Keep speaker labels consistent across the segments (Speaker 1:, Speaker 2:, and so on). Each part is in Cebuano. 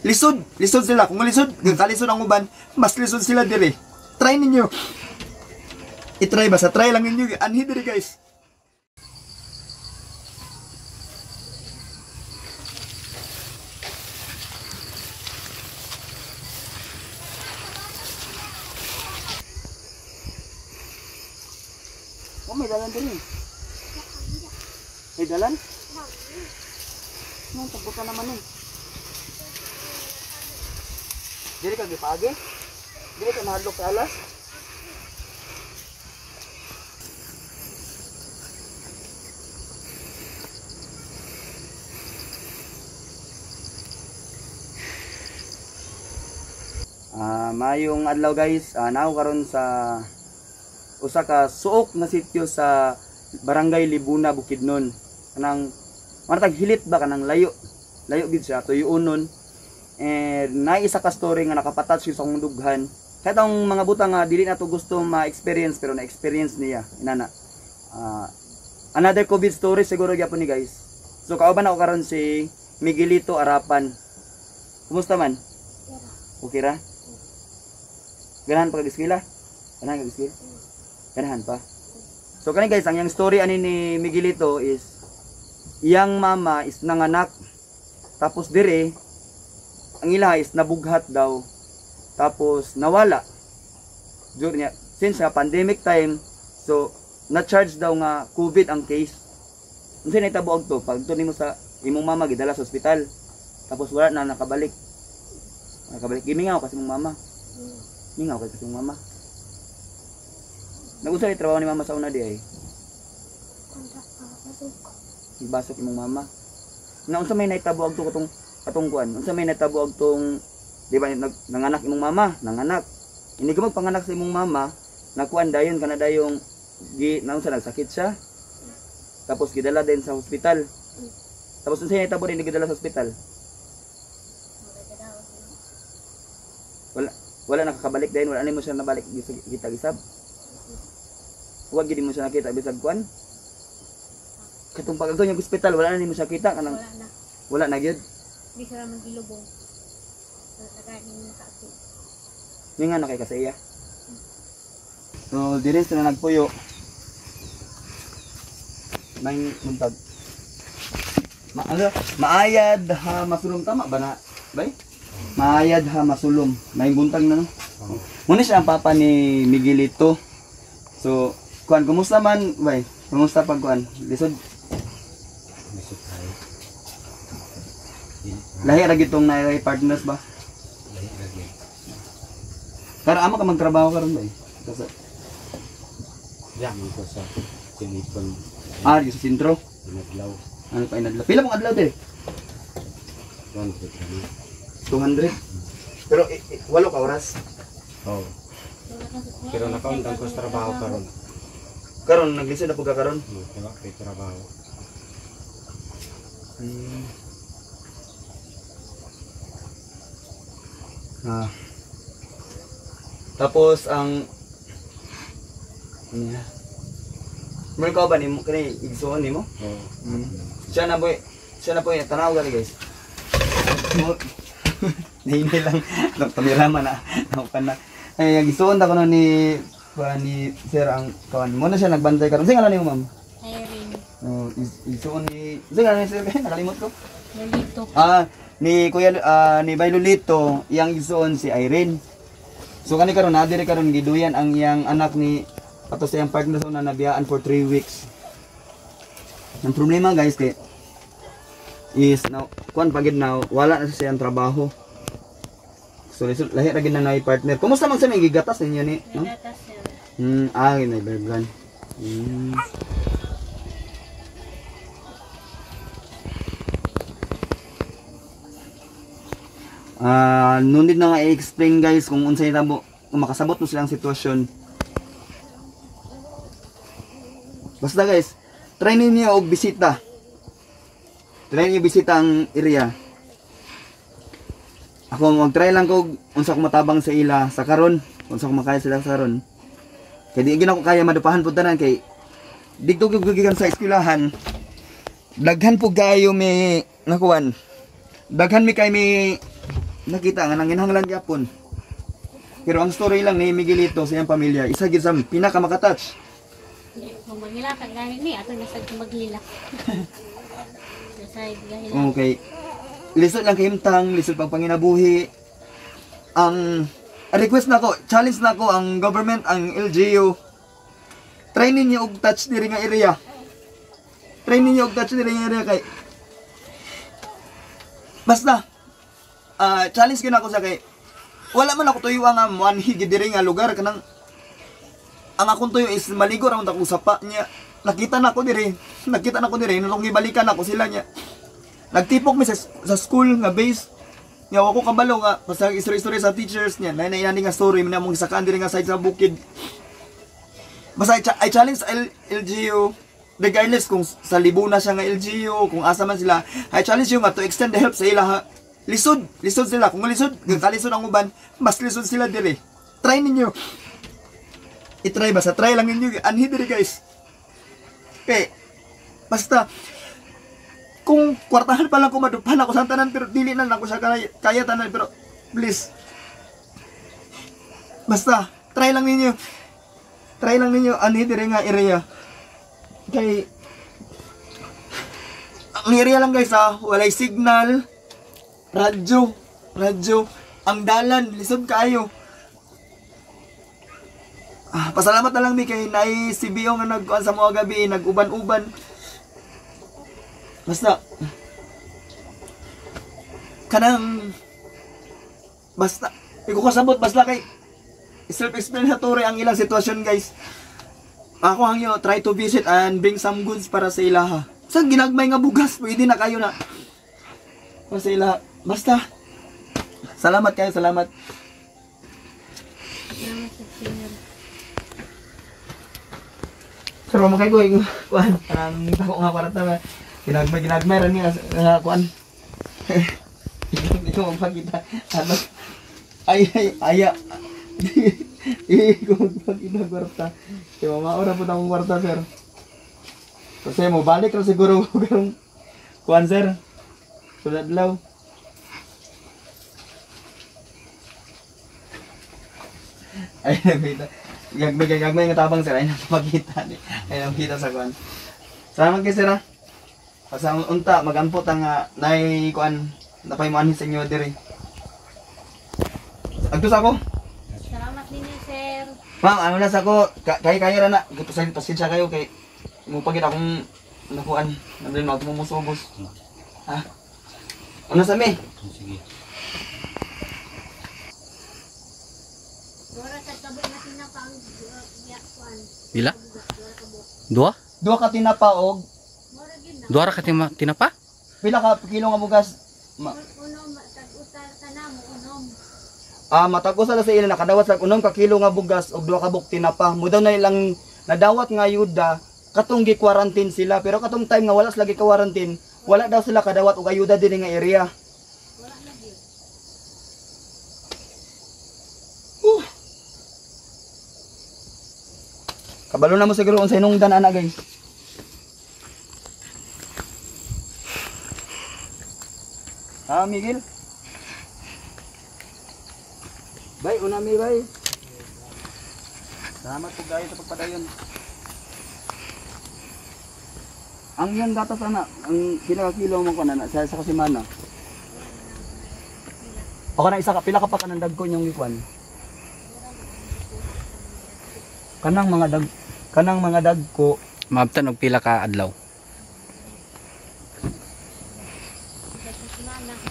Speaker 1: Lisod, lisod sila. Kung lisod, kalisod ang uban, mas lisod sila dire. Try ninyo. I-try ba? Sa try lang ninyo. Anhi dire guys. Oh, may dalan din eh. May dalan? Nang tagbuka naman eh. Dili ka gipaagi? Dili ka mahadlok sa alas? Mayong adlaw guys, nao karon sa usa ka suok na sitio sa Barangay Libuna, Bukidnon. Kanang maratag hilit ba kanang layo. Layo gid siya tuyuonon. And naay isa ka story nga nakapatouch sa akong dughan. Kahit ang mga butang nga dili nato gusto ma-experience pero na-experience niya inana. Another COVID story siguro gyapon ni guys. So kauban ako karon si Miguelito Arapan. Kumusta man? Okay ra? Ganahan pa kag eskwela? Ganahan kag eskwela? Ganahan pa. So kani guys, ang iyang story ani ni Miguelito is iyang mama is nanganak. Tapos dire ang ila is nabughat daw. Tapos nawala. During niya, since nga pandemic time, so na-charge daw nga COVID ang case. Unsa nay tabo to? Pag nimo sa imong mama gidala sa ospital. Tapos wala na nakabalik. Nakabalik gimingaw kasi imong mama. Mingaw kay kasi imong mama. Nag-unsa ni trabaho ni mama sa una di ay? Ibasok imong mama. Na unsa may nahitabo agto katong atong kuan? Unsa may nahitabo agtong di ba nanganak imong mama, nanganak. Ini ka magpanganak sa imong mama, nakuan dayon kana dayong gi naunsa nagsakit siya. Tapos gidala din sa ospital. Tapos unsa nahitabo din gidala sa ospital? Wala wala nakakabalik dayon, wala nimo siya nabalik kita gisab. Wa gid mo siya nakita bisag kuan. Katong pag-adto niya ospital wala na nimo siya kita kanang
Speaker 2: wala na.
Speaker 1: Wala na gyud.
Speaker 2: Di siya magilubong. Wala na nakaaki.
Speaker 1: Ni nga na kay kasaya. So dire sila nagpuyo. May buntag. Maayad ha masulom, tama ba na? Bay? Maayad ha masulom. May buntag na no. Muna siya ang papa ni Miguelito. So, kuan kumusta man, bay? Kumusta pag kuan? Lisod.
Speaker 3: Lisod tayo.
Speaker 1: Lahi ra gyud tong naay partners ba?
Speaker 3: Lahi ra gyud.
Speaker 1: Karon amo ka magtrabaho karon bay? Kasi
Speaker 3: ya man ko sa silipon.
Speaker 1: Ah, sa sentro.
Speaker 3: Inadlaw.
Speaker 1: Ano pa inadlaw? Pila pong adlaw dire?
Speaker 3: 200.
Speaker 1: 200. Pero walo ka oras.
Speaker 3: Oo. Pero nakaundang ko sa trabaho karon.
Speaker 1: Karon naglisod na pud ka karon?
Speaker 3: Wala kay trabaho.
Speaker 1: Ah. Tapos ang niya. Mo ka ba nimo kani igsuon nimo?
Speaker 3: Oo.
Speaker 1: Siya na boy. Siya na po tanaw gani guys. Nahinay lang kameraman na naukan na. Ay igsuon ta kuno ni sir ang kawan. Mo na siya nagbantay karon. Sige ngalan nimo ma'am?
Speaker 2: Irene.
Speaker 1: Oh, igsuon ni sige ngalan ni sir kay nakalimot ko.
Speaker 2: Lolito.
Speaker 1: Ah, ni Kuya ni Bay Lolito, iyang igsuon si Irene. So kani karon na diri karon giduyan ang iyang anak ni ato sa iyang partner sa una nabiyaan for 3 weeks. Ang problema guys kay is now kuan pagid now wala na siya siyang trabaho. So lisod lahi ra gid na nay partner. Kumusta man sa may gigatas ninyo ni, no?
Speaker 2: Nagatas sir.
Speaker 1: Nay bergan. Nundid na nga i-explain guys kung unsay tabo, kung makasabot mo silang sitwasyon. Basta guys, try ninyo og bisita. Try ninyo bisita ang area. Ako mag-try lang ko unsa ko matabang sa ila sa karon, unsa ko makaya sila sa karon. Kay di gid ako kaya madupahan pud tanan kay didto gyud gikan sa eskwelahan. Daghan pud kaayo mi nakuan. Daghan mi kay mi nakita nga nanginahanglan gyapon. Pero ang story lang ni Miguelito sa iyang pamilya, isa gid sa pinaka makatouch.
Speaker 2: Kung manghilak ang gani ni ato na sad maglilak. Sa gahilak.
Speaker 1: Okay. Lisod lang kahimtang, lisod pang panginabuhi. Ang request nako, challenge nako ang government, ang LGU. Try ninyo og touch diri nga area. Try ninyo og touch diri nga area kay basta challenge gyud nako sa kay wala man ako tuyo nga moanhi gid diri nga lugar kanang ang akong tuyo is maligo ra man ako sa pa niya. Nakita na ako diri, nakita na ako diri nung gibalikan ako sila niya. Nagtipok mi sa school nga base. Nya wa ko kabalo nga basta istorya-istorya sa teachers niya. Nay nay nga story mi namong gisakaan diri nga side sa bukid. Basta I challenge LGU regardless kung sa Libuna siya nga LGU, kung asa man sila, I challenge you nga to extend the help sa ila. Lisod, lisod sila. Kung lisod, kalisod ang uban, mas lisod sila diri. Try ninyo. I-try basta, try lang ninyo. Anhi diri guys. Okay. Basta kung kwartahan pa lang ko madupan ako sa tanan pero dili na lang ko siya kaya tanan pero please. Basta try lang ninyo. Try lang ninyo anhi diri nga area. Kay ang area lang guys ha, walay signal, radyo, ang dalan lisod kaayo. Pasalamat na lang mi kay naay CBO nga nagkuan sa mga gabi, nag-uban-uban. Basta kanang basta iko kasabot basta kay self-explanatory ang ilang sitwasyon guys. Ako ang yo try to visit and bring some goods para sa ilaha. Sa ginagmay nga bugas, pwede na kayo na para sa ilaha. Basta salamat kayo, salamat.
Speaker 2: Salamat sa Señor.
Speaker 1: Sir, makay ko kuan kanang dako nga kwarta ba. Ginagmay ra niya nga kuan. Hindi ko magpakita. Ano? Ay ay aya. Hindi ko magpakita kwarta. Kay mamaora pud akong kwarta, sir. Kasi mo balik ra siguro ko karong kuan, sir. Sulod adlaw. Ay nakita. Gagmay nga tabang sir, ay napakita ni. Ay napakita sa kuan. Salamat kay sir ha. Asa unta magampot ang nay kuan napay mo anhi sa inyo diri. Agtos ako.
Speaker 2: Salamat ninyo sir.
Speaker 1: Ma'am, ano na sa ako, kaya ra na. Pasensya kayo kay mo pagit akong nakuan, nabilin mo mumusubos. Ha? Ano sa mi?
Speaker 3: Sige.
Speaker 2: Dora sa kaboy na tinapa ang kuan.
Speaker 3: Pila? Dua?
Speaker 1: Duha ka tinapa og
Speaker 3: Duha ra ka tinapa?
Speaker 1: Pila ka kilo nga bugas?
Speaker 2: Unom tag-usal sa namo unom.
Speaker 1: Matag-usal sa ila nakadawat sa unom ka kilo nga bugas og duha ka buk tinapa. Mo daw na ilang nadawat nga ayuda katong gi-quarantine sila pero katong time nga wala sila gi-quarantine, wala daw sila kadawat og ayuda dinhi nga area.
Speaker 2: Wala na gyud.
Speaker 1: Kabalo na mo siguro unsay nungdan ana guys. Ah, Miguel. Bay, una mi bay. Salamat po kayo sa pagpadayon. Ang yan gatas ana, ang pila ka kilo mo ko na sa kasimana. O kana isa ka pila ka pa kanang dagko inyong gikuan. Kanang mga dagko
Speaker 3: Maabtan og pila ka adlaw.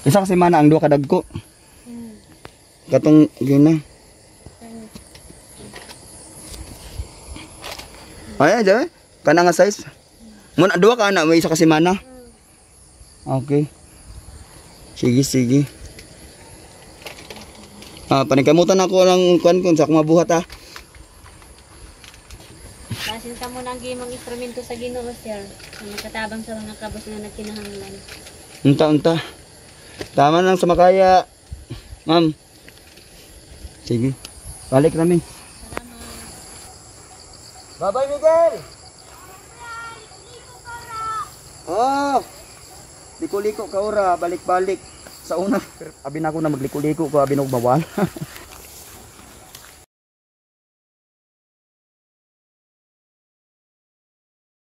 Speaker 1: Isa ka semana ang duha ka dagko. Katong gina. Ay, ay, kana nga size. Mun duha ka ana may isa ka semana. Okay. Sige, sige. Paningkamutan ako ng kuan kun sa akong mabuhat ha.
Speaker 2: Basin ka muna ang gimong instrumento sa Ginoo sir. Ang makatabang sa mga kabos nga nagkinahanglan.
Speaker 1: Unta unta. Tama lang sa makaya. Ma'am. Sige. Balik namin.
Speaker 2: Salamat.
Speaker 1: Bye-bye, Miguel. Oh. Liko-liko ka ora, balik-balik. Sa una, abi na ako na magliko-liko ko, abi na ako bawal.